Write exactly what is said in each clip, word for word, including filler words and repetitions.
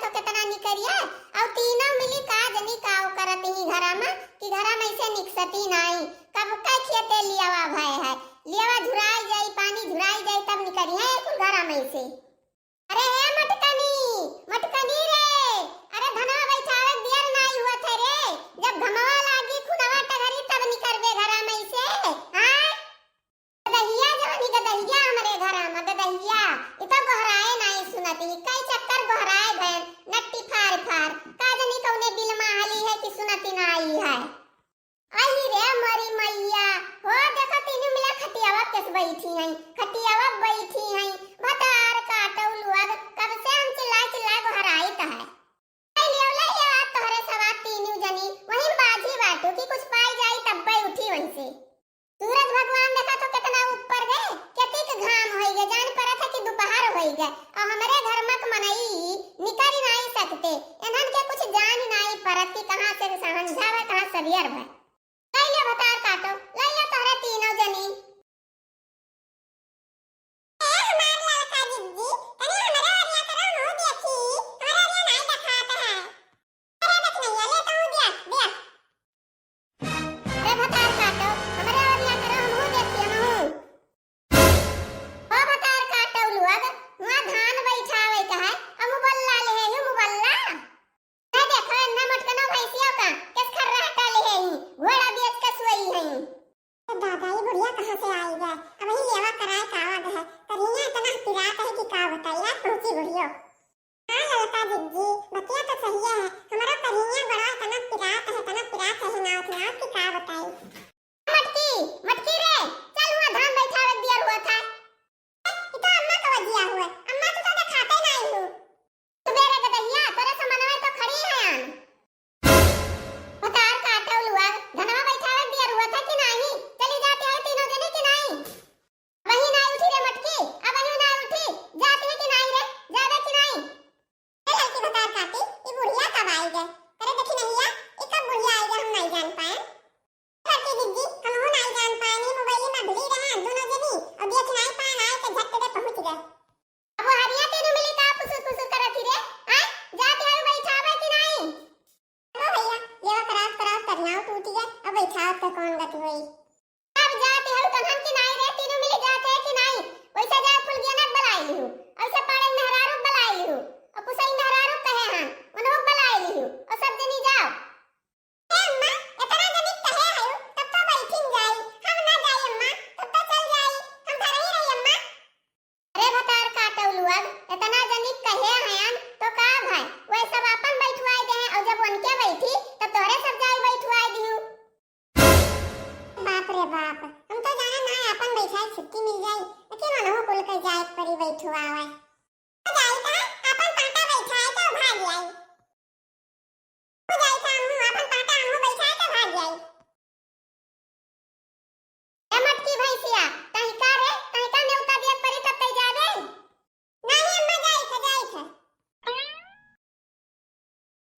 तो केतना निकरिया, अउ तीनों मिली का जनी काव करत ही घरा में, कि घरा में ऐसे निकसती नाई। कब के खेते लियावा भय है, लियावा झुराई जाई, पानी झुराई जाई, तब निकरिहैं कुल घरा में से। अरे हे मटकनी, मटकनी रे, अरे धनवा बैठावे दियर नाई हुआ थे रे, जब घमवा लागी खुनवा टघरी तब निकरबे घरा में से, हाँ? गदहिया जवानी गदहिया हमरे घरा में गदहिया, इ तो गोहराए नाई सुनत ही, कई चक्कर गोहराए भैन, नट्टी फार फार, का जनी कौने बिल माहली है कि सुनती नाई है। आई रे मोरी मैया, हो देखो तीनों मिला खटियावा केस बैठी हैं, खटियावा बैठी हैं, भतार काटौ लुअग, कब से हम चिल्लाए चिल्लाए गोहराइत है। ले लियो, ले लियो, आज तोहरे सवाद तीनों जनी, वहीं बाझी बाटू कि कुछ पाई जाई तब्बे उठी वहीं से। सूरज भगवान देखा तो केतना ऊपर गए, केतिक घाम होई गए, जान परत है कि दोपहर होई गए, और हमरे घर मक मनई निकल नाई सकते, इन्हन के कुछ जान नाई परत कि कहाँ से संझा भय, कहाँ सवेर भय। लइले भतार काटो, लइले तोहरे तीनों जनी। ए हमार ललका जिज्जी, तनी हमरे ओरिया करो, हमहू देखी, हमरे ओरिया नाई देखात है। अरे देख नैया, ले तू दिया, दिया। अरे भतार काटो, हमरे ओरिया करो, हमहू देखी, हमहू। ओ भतार काटो लुअग, हुआ धान बैठावे का है, हमहू बल्ला ले है, हमहू बल्ला। ए देखो, इन्ना मोटकनो भैंसियों का, केस खर्रा हटा ले है ही, घोड़ा बेच के सोई है। ए दादा, ई बुढ़िया कहाँ से आई गए? अबहीं लेवा कराए का आवत है, करिया इतना पिरात है कि का बताई, आज पहुँची बुढ़ियो। हाँ ललका जिज्जी, बतिया तो सही है, हमारा करिया बड़ा इतना पिरात है, इतना पिरात है, हिनावत हिनावत कि का बताई। मटकी, मटकी रे, चल हुआ धान बैठावे दियर हुआ था। ई तो अम्मा का वजिया हुए, अम्मा तू तो देखाते नाई हूँ। सुबेरे के दहिया, तोरे समनवे तो खड़ी है आन। भतार काटो लुअग, धनवा बैठावे दियर हुआ था कि नाई? चली जाती है तीनों जने कि नाई? वही नाई उठी रे मटकी, अबहीं नाई उठी, जाती है कि नाई रे, जाबे कि नाई? ए ललकी भतार काटी, ई बुढ़िया कब आई गए? अरे देखी नैया, ई कब बुढ़िया आई गए, हम नाई जान पाए। करती जिज्जी, हमहू नाई जान पाए, नी मोबाइल में भिड़ी रहे दोनों जनी, और देख नाई पाए, आए के झट दे पहुँच गए। अब वो हरिया तीनों मिली का फुसुर फुसुर करत ही रे? आय, जात है बैठावे कि नाई? ओ भैया, लेवा करावत करावत करियाव टूटी गए, अब बैठावत का कौन गति होई? अब जात है कन्हन कि नाई रे, तीनों मिली जात है कि नाई? वैसे जाए फुलगिया ना बलाई लिहू, ऐसे पाड़े मेहरारू बलाई लिहू, और पुसई मेहरारू कहे हैं, उन्हों बलाई लिहू, और सब जनी जाओ। ए अम्मा, इतना जनिक कहे हयू, तब तो बैठिन जाई। हम ना जाई अम्मा, तब तो चल जाई। हम घर ही रही अम्मा। अरे भतार काटौ लुअग, इतना जनिक कहे हयन, तो का भाई? वह सब आपन बैठवाए दे हैं, और जब उनके बैठी, तब तोहरे सब जाई बैठवाए दिहू। बाप रे बाप, हम तो जाना ना आपन बैठाए छुट्टी मिल जाई, लेकिन उन्हों कुल के जाए के पड़ी बैठवाए। जाई त आपन पाटा बैठाए त भाग जाई। हो जाई त हमहू आपन पाटा हमहू बैठाए त भाग जाई। ए मटकी भैंसिया, तहिका रे, तहिका नेवता दिया परी तब तई जाबे? नाही अम्मा, जाई थे, जाई थे।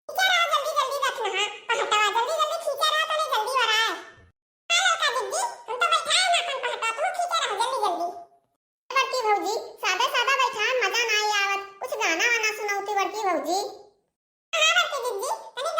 खींचा रहा जल्दी जल्दी रखना, हाँ, पहटवा जल्दी जल्दी खींचा रहा, तने जल्दी हो रहा है। हाँ ललका जिज्जी, हम तो बैठाए ना अपन पहटवा, तू खींचा रहा जल्दी जल्दी। बड़की भौजी, सादा सादा बैठान मजा नाई आवत, कुछ गाना वाना सुनौती बड़की भौजी। हाँ बड़की जिज्जी, तनी